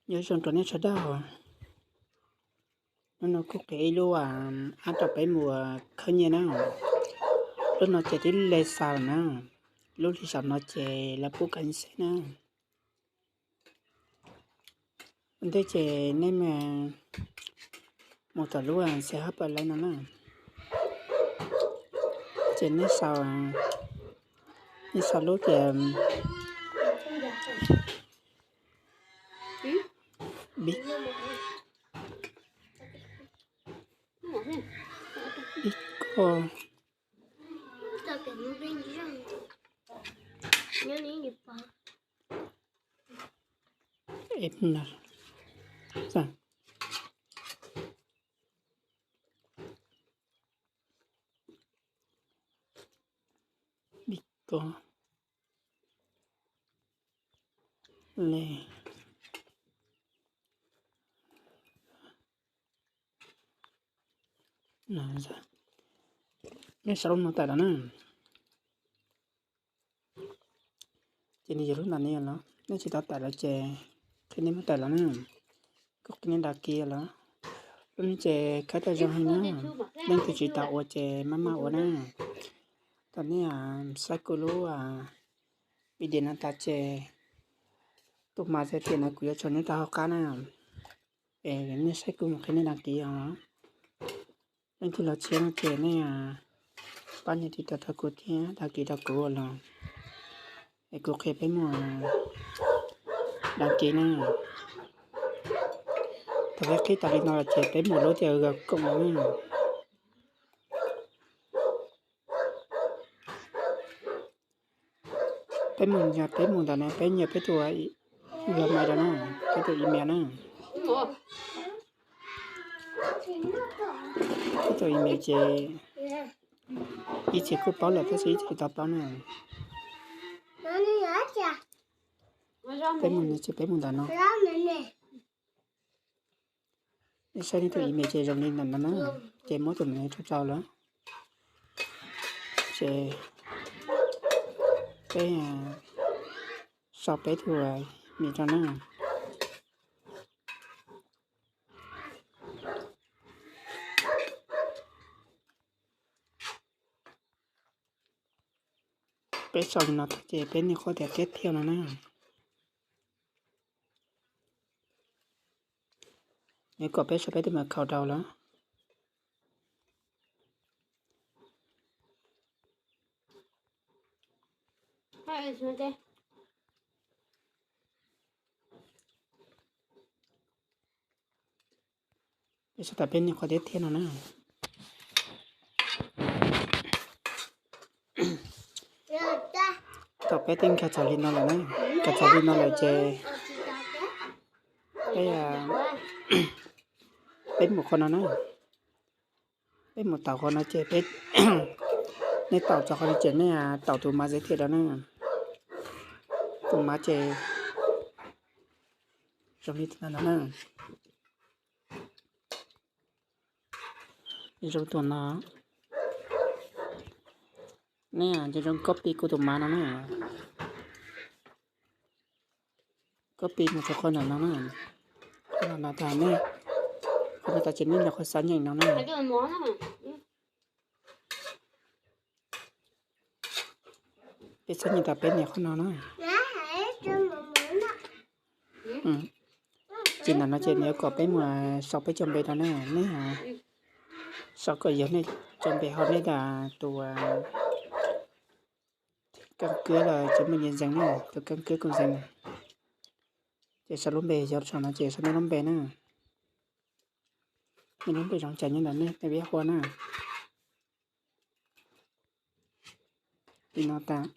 Nyob zoo rau nej sawv daws, hnub no kuj qiv ib lub app rau peb mus khawb nyiaj na. Lub no ces twb le xa lawm na. Lub li saum no ces lawv pub kav xeb na. Ua ntej ces nej mus tom lub xab hab pam lawv no na. Ces nej sau, nej sau lub tias Big, Big Con. Eb, no. Big Con. Le nej sau lub no tawm los na. Ces nws yog lub ntawm no los, nej tsis tau tawm los ces qhia nej muab tawm los na. Kuj qhia nej đăng ký los. Lub no ces khawb tau zoo heev na. Leej twg tsis tau ua ces maj maj ua na. Thaum nej saib kuv lub video no tas ces tus mas giới thiệu no kuv yuav tso nyob rau hauv qab na. Es nej saib kuv mus qhia nej đăng ký os. Leej twg los tshiab no ces nej pab nias tiv tauj rau kuv thiab đăng ký rau kuv los. Es kuv qhia peb mus đăng ký na. Thaum peb qhib tas li no los ces peb mus lub tias gab koom no na. Peb mus, peb mus ntawm no peb nias peb tus Gmail rau na, peb tus email na. Peb tus email ces ib txhia kuj paub lawm tab sis ib txhia tsis tau paub na. Peb mus no ces peb mus ntawm no. Nej saib nej tus email ces zoo li ntawm no na, ces muab tus ntawd rau rau lawm. Ces peb sau peb tus email rau na. Peb sau li no tag ces peb nias qhov tias tiếp theo no na. Yuav kom peb sau peb tus mật khẩu rau lawm. Peb sau tas peb nias qhov tiếp theo no na. Thaum peb twb nkag txog li no lawm na, nkag txog li no lawm ces peb, peb mus qhov no na. Peb mus taus qhov no ces peb, nej taus txog qhov no ces nej taus tus mas giới thiệu rau na. Tus mas ces zoo li no na. Zoo tus no. Nej ces zoo copy kuv tus mas no na. Copy mus rau qhov no no na. Qhov no no tas nej, qhov no tas ces nej nias qhov xác nhận no na. Peb xác nhận tas peb nias qhov no na. Ces ntawm no ces nws yuav kom peb mus sau peb cov npe rau na, nej sau kom yog nej cov npe ho nej tus căn cước los chứng minh nhân dân na, tus căn cước công dân. Ces sau lub npe, yog sau no ces sau nej lub npe na. Nej lub npe zoo cas nyob ntawm nej, nej peb qhua na. Li no tas.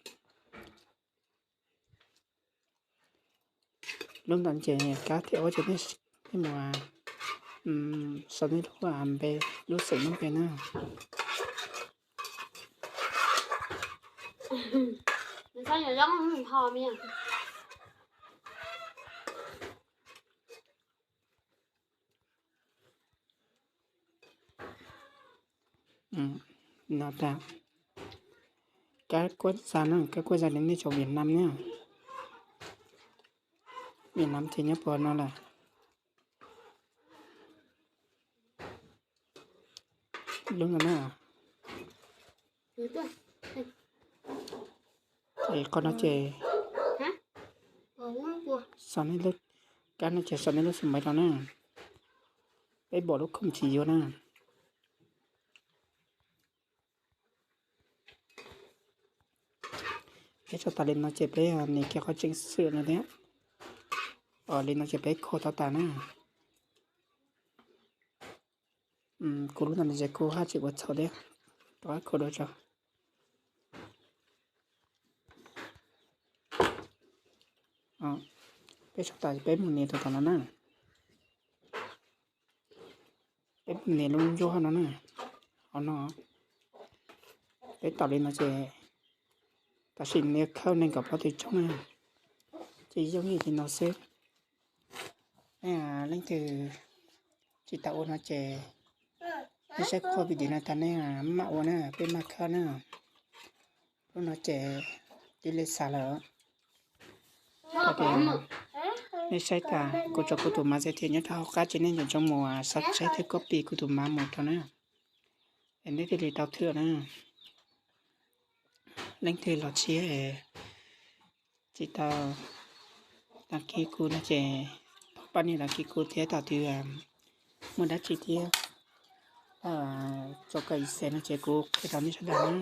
Lub ntawd ces kab thiab ua ces nej mus sau nej lub npe, lub xeem lub npe na. No tas, các quốc gia na, các quốc gia, nej tso Việt Nam na. Việt Nam ces nyob puag no lawm. Lub no na. Ces qhov no ces, kab no ces sau nej lub xu maiv rau na. Peb npaum lub khoom tsis yuav na. Peb tso tas li no ces peb nias kiag qhov tseem xwm no thiab. Li no ces peb kho tau tas na. Kuv lub no ces kuv haj tseem ua txhaum thiab, rov qab kho dua tso. Peb tso tas peb mus nias rau tom no na. Peb mus nias lub ncuab no na. Hauv no peb tau li no ces tam sim no yuav khawb nees nkaum plaub tus tsob na. Ces yooj yim li no xwb. Leej twg tsis tau ua no ces nej saib kuv video no tag nej mam ua na, peb mam khawb na. Lub no ces tib li xav lawm. Nej saib tas kuv tso kuv tus mav xwb thiab nyob rau hauv qab ces nej nco ntsoov mus subscribe thiab copy kuv tus mav mus rau na, es nej thiaj li tau thwm na. Leej twg los tshiab tsis tau đăng ký kuv no ces pab nias đăng ký kuv thiab, thaum twg muaj dab tsi thiab tso kawm ib xees no ces kuv qhia rau nej sawv daws na.